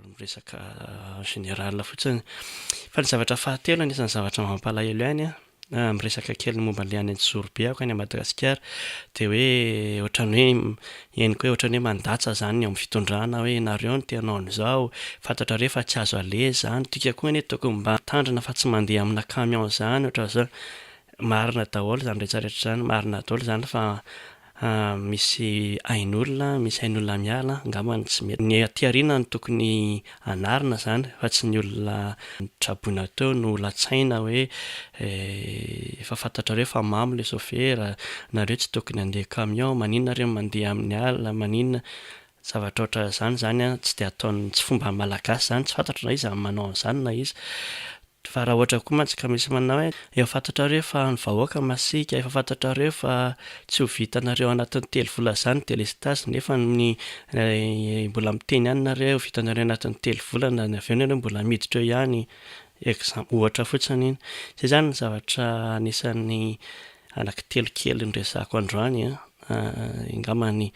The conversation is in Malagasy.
Miresaka en général fotsiny. Fa ny zavatra fahatelo, anisan'ny zavatra mampalahelo ihany an, miresaka kely momba an'ilay any Antsorobe aho any Madagasikara, dia hoe ohatran'ny hoe henoko hoe ohatran'ny hoe mandatsa izany ny ao amin'ny fitondrana hoe nareo no te hanao an'izao, fantatrareo fa tsy azo aleha izany, tika koa anie tokony mba mitandrina fa tsy mandeha amina camion izany, ohatran'izao. Marina daholo izany rehetra rehetra izany, marina daholo izany fa misy ain'olona, misy ain'olona miala, angambany tsy mety. Ny aty aoriana no tokony hanarina izany fa tsy ny olona traboina teo no latsaina hoe efa fantatrareo fa mamo ilay sôfera, nareo tsy tokony handeha camion, maninona nareo mandeha amin'ny alina, maninona. Zavatra ohatran'izany izany an, tsy dia ataon'ny, tsy fomban'ny Malagasy izany, tsy fantatro na iza no manao an'izany na iza. Fa raha ohatra koa mantsy ka misy manao hoe efa fantatrareo fa ny vahoaka masiaka, efa fantatrareo fa tsy ho vitanareo anatin'ny 3 volana izany ny délestage nefa ny mbola miteny ihany nareo vitanareo anatin'ny 3 volana, avy eo nareo mbola miditra eo ihany, exemple, ohatra fotsiny iny. Izay izany ny zavatra anisan'ny anankitelo kely noresahako androany an, angambany.